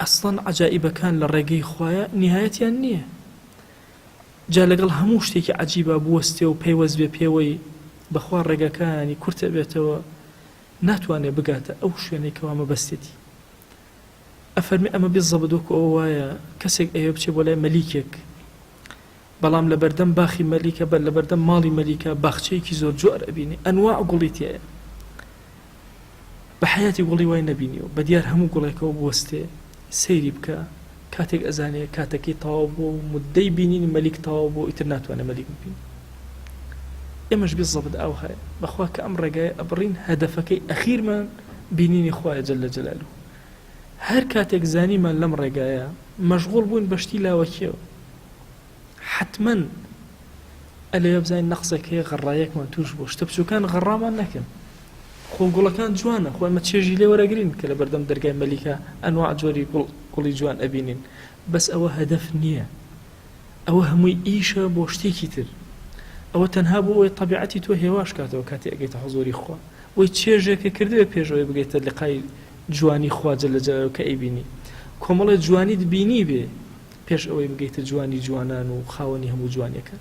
ئەسڵەن عەجائیبەکان لە ڕێگەی خوایە نیهایەتیان نییە جا لەگەڵ هەموو شتێکی عەجیبا بوەستێ و پەیوەست بێ پێوەی بەخوا ڕێگاکانی کورت ئەبێتەوە ناتوانێ بگاتە ئەو شوێنەی کەوا مەبەستێتی ئەفەرمێ ئەمە بالضبط وەکو ئەوە وایە کەسێک ئەیەوێ بچێ بۆ لای مەلیکێک بەڵام لەبەردەم باخی مەلیکە بەر لەبەردەم ماڵی مەلیکە باخچەیەکی زۆر جۆر ئەبینێ ئەنواع گوڵی تیایە بە حەیاتی گوڵی وای نەبینیوە بە دیار هەموو گوڵێکەوە بوەستێ سەیری بکا کاتێک ئەزانێ کاتەکەی تەواو بووە و موددەی بینینی مەلیک تەواو بووە ئیتر ناتوانێ مەلیک ببینێ ئێمەش بالضبط ئاوهایە بەخوا کە ئەم ڕێگایە ئەبڕین هەدەفەکەی ئەخیرمان بینینی خوایە جل جلاله هەر کاتێک زانیمان لەم ڕێگایە مەشغوڵ بووین بە شتی لاوەکیەوە حەتمەن ئەلەوێ بزانین نەقسێک هەیە غەڕایەکمان توش بوو شتە بچوکان غەڕامان نەکەن خۆ گوڵەکان جوانە خۆ ئێمە چێژی لێ وەرەگرین کە لە بەردەم دەرگای مەلیکە ئەنواع جۆری گوڵ گوڵی جوان ئەبینین بەس ئەوە هەدەف نییە ئەوە هەمووی ئیشە بۆ شتێکی تر ئەوە تەنها بۆ ئەوەی تەبیعەتی تۆ هێواش کاتەوە کاتێ ئەگەیتە حزوری خوا بۆی چێژێکە کردوێ پێشەوەی بگەیتە لقای جوانی خوا جل جلاله کە ئەیبینی کۆمەڵێ جوانیت بینی بێ پێش ئەوەی بگەیتە جوانی جوانان و خاوەنی هەموو جوانیەکان.